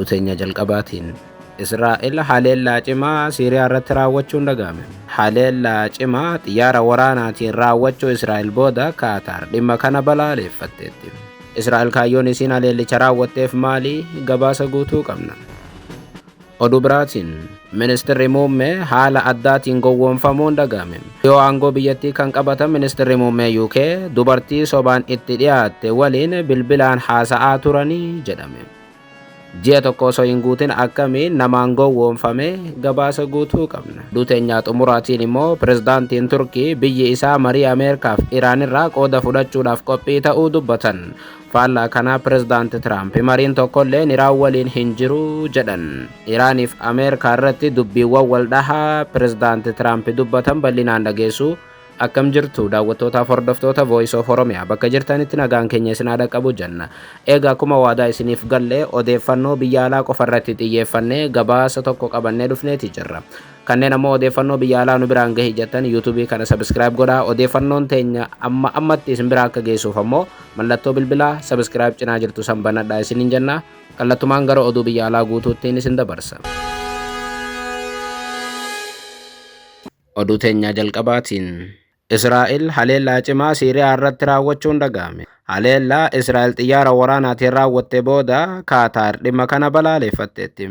Oduu teenya jalqabaatiin Israa'el haleellaa cimaa Siiriyaa irratti raawwachuun dhaga'ame. Haleellaa cimaa xiyyaara waraanaatiin raawwachuu Israa'el booda Kaataar dhimma kana balaaleffatteetti. Israa'el kaayyoon isiin haleellicha raawwatteef maali? Gabaasa guutuu qabna. Oduu biraatiin ministirri muummee haala addaatiin gowwoomfamuun dhaga'ame. Yoo aangoo biyyattii kan qabatan ministirri muummee UK dubartii sobaan itti dhiyaatte waliin bilbilaan haasa'aa turanii jedhame. Ji'a tokko osoo hin guutin akkamiin namaan gowwoomfame? Gabaasa guutuu qabna. Oduu teenyaa xumuraatiin immoo pirezidaantiin Turkii biyyi isaa marii Ameerikaaf Iraan irraa qooda fudhachuudhaaf qophii ta'uu dubbatan. Faallaa kanaa pirezidaanti Tiraamp mariin tokkolleen Iraan waliin hin jiru jedhan. Iraaniif Ameerikaa irratti dubbiiwwan wal dhahaa pirezidaanti Tiraamp dubbatan bal'inaan dhageessu. Akkam jirtu daawwattootaaf hordoftoota Voice of Oromia, bakka jirtanitti nagaan keenya isin haa dhaqqabu jenna. Egaa akkuma waadaa isiniif galle odeeffannoo biyya alaa qofa irratti xiyyeeffannee gabaasa tokko qabannee dhufneeti jirra. Kanneen ammoo odeeffannoo biyya alaa nu biraan gahi jettan YouTube kana subscribe godhaa. Odeeffannoon teenya amma ammatti isin biraa akka geessuuf ammoo mallattoo bilbilaa subscribe cinaa jirtu san banadhaa isiniin jenna. Kallattumaan gara oduu biyya alaa guutuuttiin isin dabarsa. Oduu teenyaa jalqabaatiin Israa'el haleellaa cimaa Siiriyaa irratti raawwachuun dhaga'ame. Haleellaa Israa'el xiyyaara waraanaatiin raawwatte booda Kaataar dhimma kana balaaleffatteetti.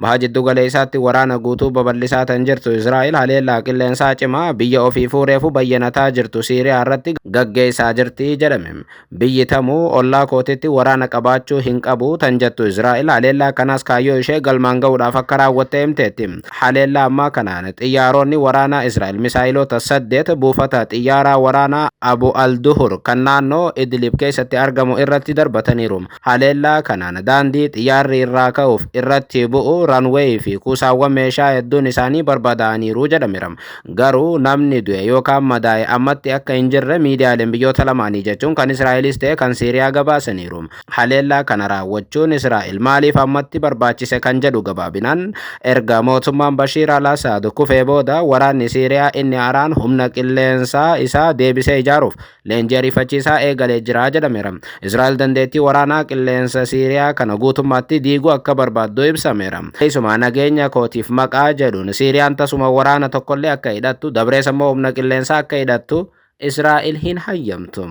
Baha jiddu galeessaatti waraana guutuu babal'isaa tan jirtu Israa'el haleellaa qilleensaa cimaa biyya ofiifuu reefu bayyanataa jirtu Siiriyaa irratti gaggeessaa jirti jedhame. Biyyi tamuu ollaa kootitti waraana qabaachuu hin qabu tan jettu Israa'el haleellaa kanaas kaayyoo ishee galmaan ga'uudhaaf akka raawwatte himteetti. Haleellaa ammaa kanaan xiyyaaronni waraanaa Israa'el misaayiloota 8 buufata xiyyaaraa waraanaa Abu al-Duhur kan naannoo Idlib keessatti argamu irratti darbataniiru. Haleellaa kanaan daandii xiyyaarri irraa ka'uuf irratti bu'u, runway, fi kuusaawwan meeshaa hedduun isaanii barbadaa'aniiru jedhameera. Garuu namni du'e yookaan madaa'e ammatti akka hin jirre miidiyaaleen biyyoota lamaanii, jechuun kan Israa'elis ta'e kan Siiriyaa, gabaasaniiru. Haleellaa kana raawwachuun Israa'el maaliif ammatti barbaachise kan jedhu gabaabinaan, erga mootummaan Bashiir al-Asaad kufee booda waraanni Siiriyaa inni haaraan humna qilleensaa isaa deebisee ijaaruuf leenjii ariifachiisaa eegalee jira jedhameera. Israa'el dandeettii waraanaa qilleensa Siiriyaa kana guutummaatti diiguu akka barbaaddu ibsameera. Keessumaa nageenya kootiif maqaa jedhuun Siiriyaan tasuma waraana tokkollee akka hidhattu, dabrees ammoo humna qilleensaa akka hidhattu Israa'el hin hayyamtu.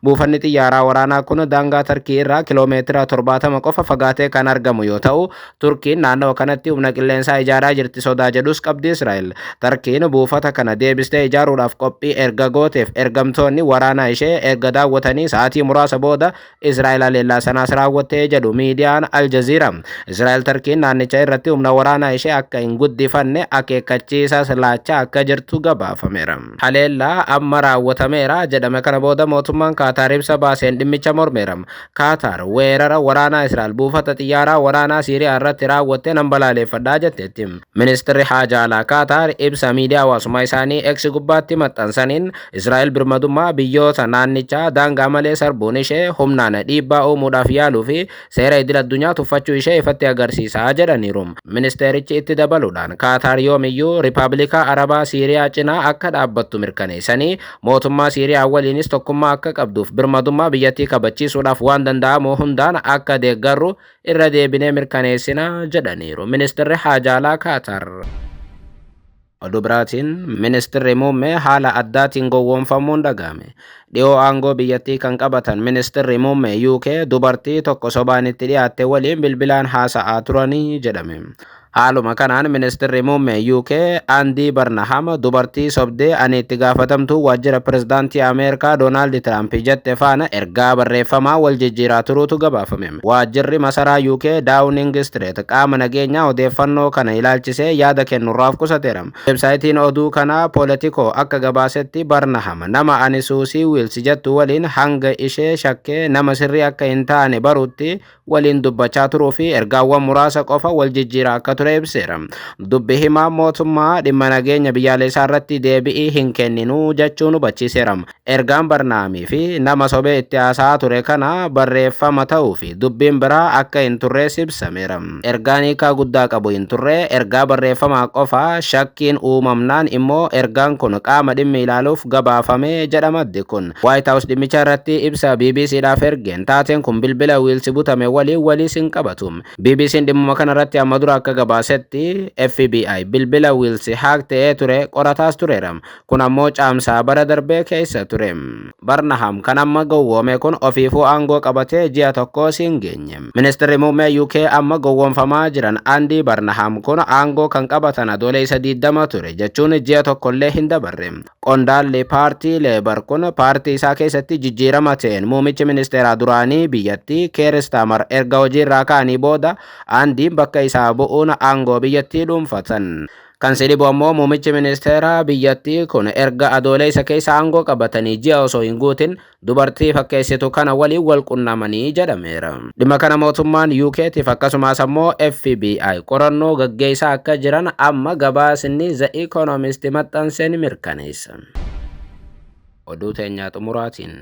Buufanni xiyyaaraa waraanaa kun daangaa Tarkii irraa kiloomeetira 70 qofa fagaatee kan argamu yoo ta'u, Turkiin naannawa kanatti humna qilleensaa ijaaraa jirti sodaa jedhus qabdi Israa'el. Tarkiin buufata kana deebistee ijaaruudhaaf qophii erga gooteef ergamtoonni waraanaa ishee erga daawwatanii sa'aatii muraasa booda Israa'el haleellaa sanaas raawwattee jedhu miidiyaan Al Jazeera. Israa'el Tarkiin naannicha irratti humna waraanaa ishee akka hin guddifanne akeekkachiisas laachaa akka jirtu gabaafameera. Haleellaa amma raawwatameera jedhame kana booda mootummaan Kaataar ibsa baaseen dhimmicha mormeera. Kaataar weerara waraanaa Israa'el buufata xiyyaaraa waraanaa Siiriyaa irratti raawwatte nan balaaleeffadhaa jetteetti. Ministirri Haajaa Alaa Kaataar ibsa miidiyaa hawaasummaa isaanii X gubbaatti maxxansaniin, Israa'el birmadummaa biyyoota naannichaa daangaa malee sarbuun ishee humnaan dhiibbaa uumuudhaaf yaaluu fi seera idil addunyaa tuffachuu ishee ifatti agarsiisa jedhaniiru. Ministeerichi itti dabaluudhaan Kaataar yoomiyyuu Riippaabilika Arabaa Siiriyaa cinaa akka dhaabbattu mirkaneessanii, mootummaa Siiriyaa waliinis tokkummaa akka qabduuf birmadummaa biyyattii kabachiisuudhaaf waan danda'amu hundaan akka deeggarru irra deebinee mirkaneessina jedhaniiru. Ministeerri Haajaa Alaa Kaataar. Oduu biraatiin ministirri muummee haala addaatiin gowwoomfamuun dhaga'ame. Dhiyoo aangoo biyyattii kan qabatan ministirri muummee UK dubartii tokko sobaan itti dhiyaatte waliin bilbilaan haasa'aa turanii jedhame. Haaluma kanaan ministirri muummee UK Andii Barnaham dubartii sobdee ani itti gaafatamtuu waajjira pirezidaantii Ameerikaa Doonaald Tiraamp jette faana ergaa barreeffamaa wal jijjiiraa turuutu gabaafame. Waajjirri masaraa UK Downing Street qaama nageenyaa odeeffannoo kana ilaalchisee yaada kennurraaf qusateera. Websaayitiin oduu kanaa Politico akka gabaasetti, Barnaham nama ani Suusii Wiils jettu waliin hanga ishee shakkee nama sirrii akka hin taane barutti waliin dubbachaa turuu fi ergaawwan muraasa qofa wal jijjiiraa akka ture ibseera. Dubbi himaa mootummaa dhimma nageenya biyyaalessaa irratti deebi'ii hin kenninuu jechuun hubachiiseera. Ergaan Barnaamii fi nama sobee itti haasa'aa ture kana barreeffama ta'uu fi dubbiin biraa akka hin turres ibsameera. Ergaan hiikaa guddaa qabu hin turre, ergaa barreeffamaa qofa, shakkiin uumamnaan immoo ergaan kun qaama dhimmi ilaaluuf gabaafame jedha maddi kun. White House dhimmicha irratti ibsa BBCdhaaf ergeen taateen kun bilbila Wiilsi butame waliin waliis hin qabatu. BBC'n dhimmuma kanarratti amma dura akka gabaasetti FBI bilbila Wiilsi hack ta'ee ture qorataas tureera. Kun ammoo Caamsaa bara darbee keessa ture. Barnaham kan amma gowwoome kun ofiifuu aangoo qabatee ji'a tokko hin geenye. Ministeerri muummee UK amma gowwoomfamaa jiran Andy Barnaham kun aangoo kan qabatan Adoolessa 20 ture, jechuun ji'a tokkollee hin dabarre. Qondaalli paartii Labour kun paartii isaa keessatti jijjiirama ta'een muummichi ministeeraa duraanii biyyattii Keir Starmer erga hojiirraa ka'anii booda Andiin bakka isaa bu'uun aangoo biyyattii dhuunfatan. Kan si dhibu ammoo muummichi ministeeraa biyyattii kun erga Adoolessa keessa aangoo qabatanii ji'a osoo hin guutin dubartii fakkeessitu kana waliin wal qunnamanii jedhameera. Dhimma kana mootummaan UKtiif akkasumas ammoo FBI qorannoo gaggeessaa akka jiran amma gabaasni The Economist maxxansee ni mirkaneessa. Oduu teenyaa xumuraatiin.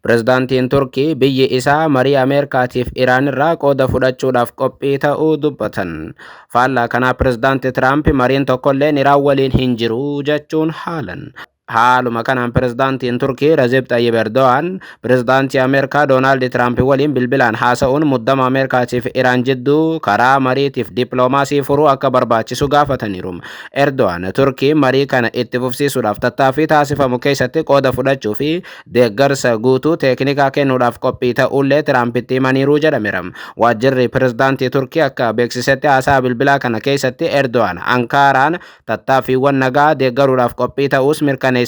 Pireezidaantiin Turkii biyyi isaa marii Ameerikaatiif Iraan irraa qooda fudhachuudhaaf qophii ta'uu dubbatan. Faallaa kanaa Pireezidaanti Tiraamp mariin tokkolleen Iraan waliin hin jiru jechuun haalan. Haaluma kanaan Pireezidaantiin Turkii Recep Tayyip Erdoğan Pireezidaantii Ameerikaa Doonaald Tiraamp waliin bilbilaan haasa'uun muddama Ameerikaatiif Iraan jidduu karaa mariitiif dippiloomaasii furuu akka barbaachisu gaafataniiru. Erdoğan Turkii marii kana itti fufsiisuudhaaf tattaaffii taasifamu keessatti qooda fudhachuu fi deeggarsa guutuu teeknikaa kennuudhaaf qophii ta'ullee Tiraampitti himaniiru jedhameera. Waajjirri Pireezidaantii Turkii akka beeksisetti haasaa bilbilaa kana keessatti Erdoğan Ankaaraan tattaaffiiwwan nagaa deeggaruudhaaf qophii ta'uus mirkaneessaniifii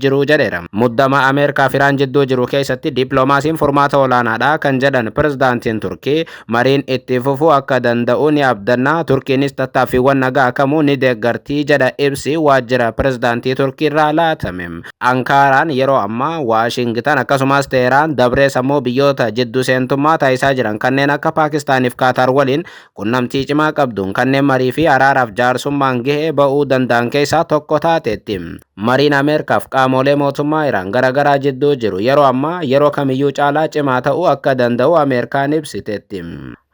jiru jedheera. Muddama Ameerikaa fi Iraan jidduu jiru keessatti dippiloomaasiin furmaata olaanaadha kan jedhan Pireezidaantiin Turkii, mariin itti fufuu akka danda'u ni abdanna, Turkiinis tattaaffiiwwan nagaa kamuu ni deeggartii jedha ibsi waajjira Pireezidaantii Turkii irraa laatame. Ankaaraan yeroo ammaa Waashingitan akkasumas Teheraan dabrees ammoo biyyoota jidduu seentummaa taasisaa jiran kanneen akka Paakistaaniif Kaataar waliin qunnamtii cimaa qabduun kanneen marii fi araaraaf jaarsummaan gahee ba'uu danda'an keessaa tokko taateetti. Mariin Ameerikaaf qaamolee mootummaa Iraan garaagaraa jidduu jiru yeroo ammaa yeroo kamiyyuu caalaa cimaa ta'uu akka danda'u Ameerikaan ibsiteetti.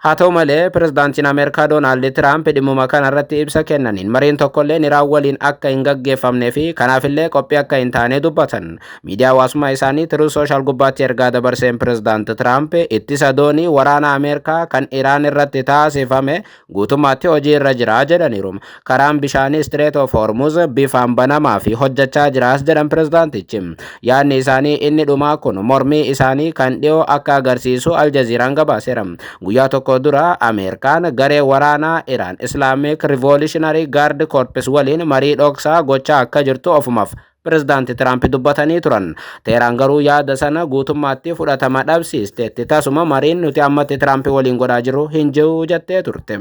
Haa ta'u malee, Pireezidaantiin Ameerikaa Doonaald Tiraamp dhimmuma kana irratti ibsa kennaniin mariin tokkolleen Iraan waliin akka hin gaggeeffamnee fi kanaafillee qophii akka hin taane dubbatan. Miidiyaa hawaasummaa isaanii Truth Social gubbaatti ergaa dabarseen Pireezidaant Tiraamp ittisa doonii waraana Ameerikaa kan Iraan irratti taasifame guutummaatti hojii irra jira jedhaniiru. Karaan bishaanii Strait of Hormuz bifaan banamaa fi hojjechaa jiraas jedhan pireezidaantichi. Yaadni isaanii inni dhumaa kun mormii isaanii kan dhiyoo akka agarsiisu Aljaziiraan gabaaseera. Guyyaa tokko dura Ameerikaan garee waraanaa Iraan Islamic Revolutionary Guard Corps waliin marii dhoksaa gochaa akka jirtu ofumaaf Pireezidaanti Tiraamp dubbatanii turan. Teheraan garuu yaada sana guutummaatti fudhatama dhabsiisteetti. Tasuma mariin nuti ammatti Tiraamp waliin godhaa jirru hin jiru jettee turte.